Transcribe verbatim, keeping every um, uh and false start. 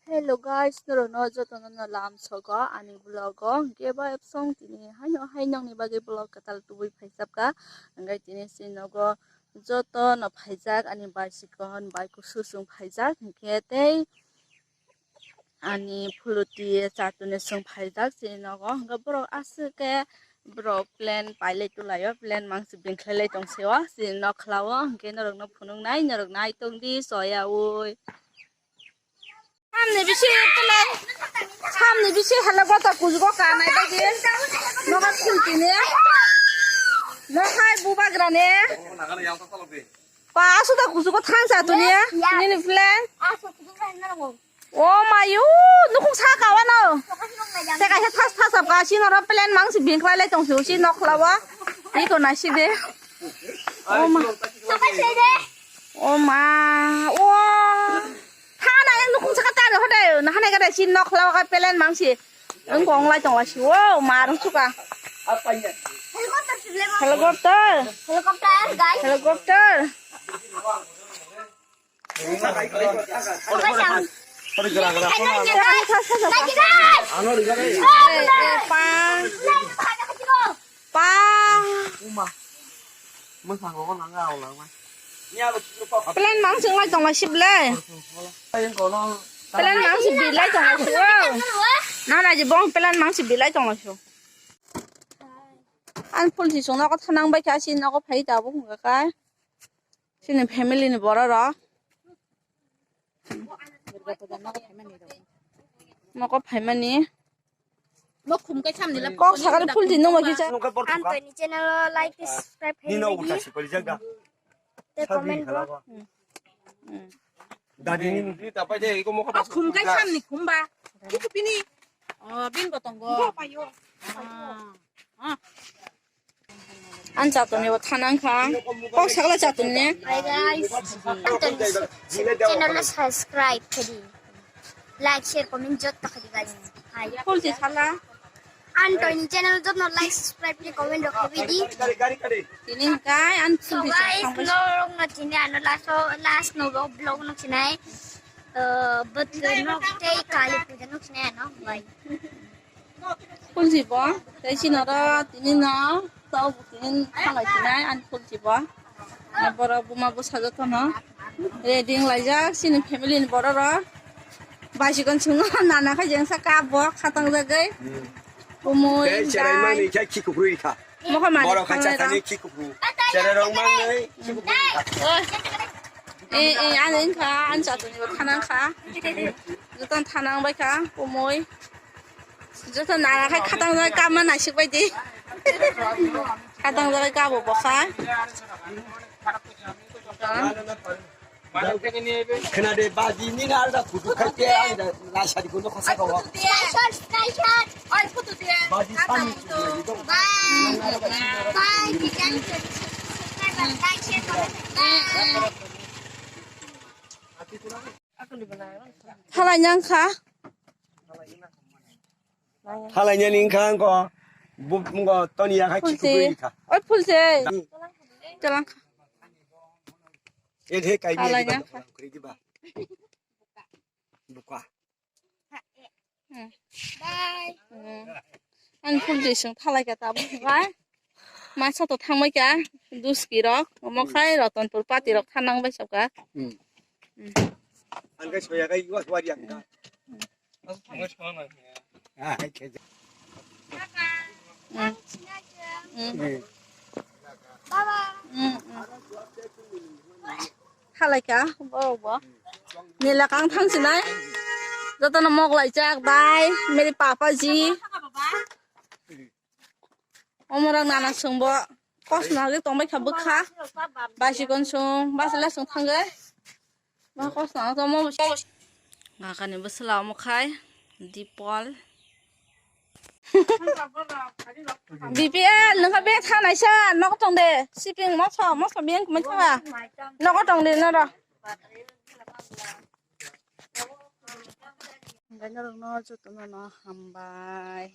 Hello guys, norokno jotono no lam sogo ani vlog o. Hwnkhe ba epsong tini haino hai nongni bagwi vlog kwtal tubui phaijak kha. Hwnkhe tini chini nogo jotono phaijak ani bai sikon bai kusu chwng phaijak. Hwnkhe tei ani phuluti chatuni chwng phaijak chini nogo. Hwnkhe borok aswk khe borok plan pailai tulaio, plan mangsi bingkhlailai tongse o chini nokhla o. Hwnkhe norokno phunuknai, norok naitongdi soyaui. Samni bisi tele, samni bisi hala gota kujugo kanai bagwi. Nogo khultini. Nohai bubagrani. Pa asuda kujugo thansa tuni. Nini plan. Oh mayu, nukung saka wano. Teka he thas thas apa sini oro plan mangsi bingkhlailai tongsi usi nokhla wa. Iko nasi de. Oh ma. Oh ma. Oh. Thana yang nukung saka tari hodai. Nahana kada si nok lawa ka pelen mangsi. Engko onglai tong lasi. Wow, marung suka. Helicopter. Helicopter. Helicopter, guys. Helicopter. Helicopter. Helicopter. Eh, eh, pa. Pa. Mwsang rogo nang rao lang mai. Plan mang sing lai tong lai sib le. Ayang kono. Plan mang sing bi lai tong lai sib. Na na ji bong plan mang sing bi lai tong lai sib. An phul si sung nogo thanang bai kha si nogo phai ta bo hung ka. Sini family ni borok rok. Nogo phaimani. Kok sakani phul di nungma kisa. Ang to ni channel o like tei subscribe khaini. Tei comment bo. Dadi ni. Ah, khum kai samni khumba. Itu pini. Oh, bin ko tonggo. Ah. Ah. An chatoni bo thanang kha. Kok sakla chatoni ne. Hi guys. Antoni channel no subscribe khadi. Like, share, comment jotto khadi guys. Hi. Phul si sala. Antoni channel jotno like, subscribe, comment rok khadi. Tini kai an phul si sala. Guys, no rok no tini ano last last no vlog no sinai. Eh, but no tei kali puja no sinai ano bai. Phulsi bo, tei chini oro tini no, tau bo tini thalai sinai, ani phulsi bo. Ani borok buma bwsa jotono ready wng laijak, chini family ni borok rok. Baisikon chwngno nana khai jengsa kap bo khatang jagwi. Kumui, tei cherai dai. Mani khe khikupru ikha. Mokha mani borok kha khanai chakani rok. Khikupru. Cherai rok mani khikupru ikha. Eh, eh, ani wngkha, ani chatoni bo thanang kha. Jotono thanang bai kha, kumui. Joto nana khai khatang jagwi kap ma naisik bai di. Khatang jagwi kap bo bokha. Khna de baji ni na da photo khai te ang da la sari ko no khasa ko. Baji sami. Thalai nyang kha. Thalai nyani wngkha angko. Buk wngko toni ya khai. Phulsi. Khikui kha. Oi phulsi. Chalang kha. E de kai. Thalai nyang kha. Buka. Hmm. Bye. Hmm. Ang phulsi sung thalai kha tabuk ba. Masa to thangbai kha, Duski rok, omo khai Ratanpur pati rok thanang bai sab kha. Hmm. Hmm. Ang kai soya kai iwa wari ang ka. Ah, hai khe. Hmm. Hmm. Hmm. Hmm, hmm. Halai kha, bo, bo. Nila kang thang sinai. Jotono mok lai chak, bye. Mere papa ji. Omorok nana sung bo. Kos nagwi tongbai kha bwkha. Basikon sung, basila sung thangwi. Ma kos nang to mo. Ngakani bwsla omo khai. Dipol. B P L, nokha be thanai sa, nok tong de. Siping moso, moso beng kumai thanga. Nok tong de noro. Hingke norokno jotono no hambai.